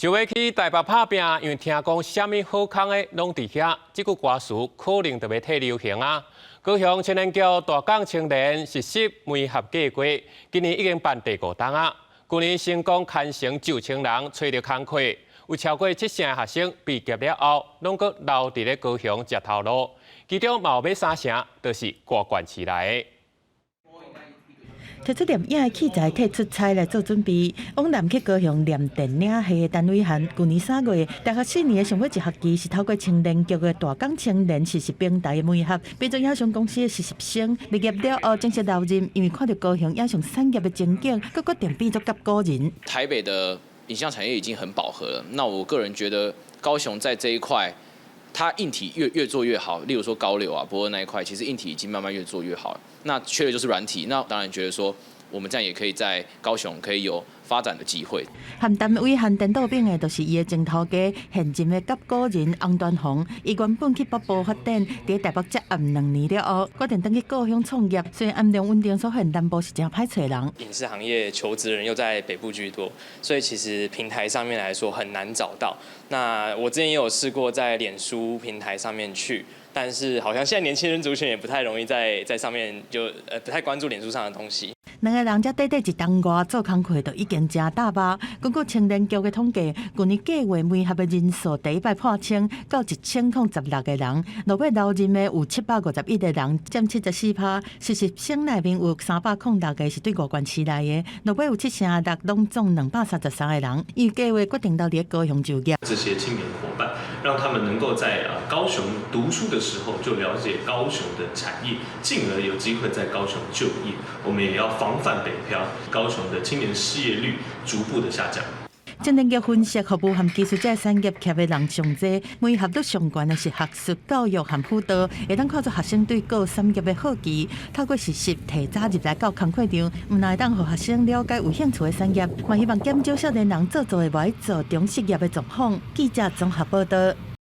想欲去台北拍拚，因為聽講啥物好康的攏佇遐，這句歌詞可能就欲退流行啊。高雄青年局大港青年實習媒合計劃，今年已經辦第五冬啊。去年成功牽成9000人揣著工課，有超過七成學生畢業了後，攏閣留佇咧高雄食頭路。其中嘛有欲三成，就是外縣市來的。提出攝影的器材，替出差來做準備。往南去高雄念電影系的陳偉涵，舊年3月，大學四年的上尾一學期是透過青年局的大港青年實習平台的媒合，變做影像公司的實習生。畢業了後正式留任，因為看著高雄影像產業的前景，閣決定變做合夥人。台北的影像產業已經很飽和了，那我個人覺得高雄在這一塊，它硬體越做越好，例如說高柳啊、駁二那一塊，其實硬體已經慢慢越做越好了。那缺的就是軟體，那當然覺得說，我們這樣也可以在高雄可以有發展的機會。和陳偉涵顛倒反的，就是伊的前頭家現任的合夥人洪端宏。伊原本去北部發展，佇台北接案2年了後，決定轉去高雄創業。雖然暗量穩定，所以南部是誠歹揣人。影視行業求職人又在北部居多，所以其實平台上面來說很難找到。那我之前也有試過在臉書平台上面去，但是好像現在年輕人族群也不太容易在上面就不太關注臉書上的東西。兩个人才短短一冬外做工課就已經誠踏實。根據青年局的統計，舊年計劃媒合的人數第一擺破千，到1016個人，落尾留任的有751個人，佔74趴。實習生內面有306個是對外縣市來的，落尾有七成六，攏總233個人。因為計劃決定留佇高雄就業。這些青年夥伴，讓他們能夠在高雄讀書的時候就了解高雄的產業，進而有機會在高雄就業。我們也要防範北漂，高雄的青年失業率逐步的下降。青年局分析，服務和技術這產業徛的人上濟，媒合率上懸的是學術教育和輔導，會當看出學生對各產業的好奇。透過實習提早入來到工課場，毋但會當予學生了解有興趣的產業，嘛希望減少少年人做做會無愛做中失業的狀況。記者綜合報道。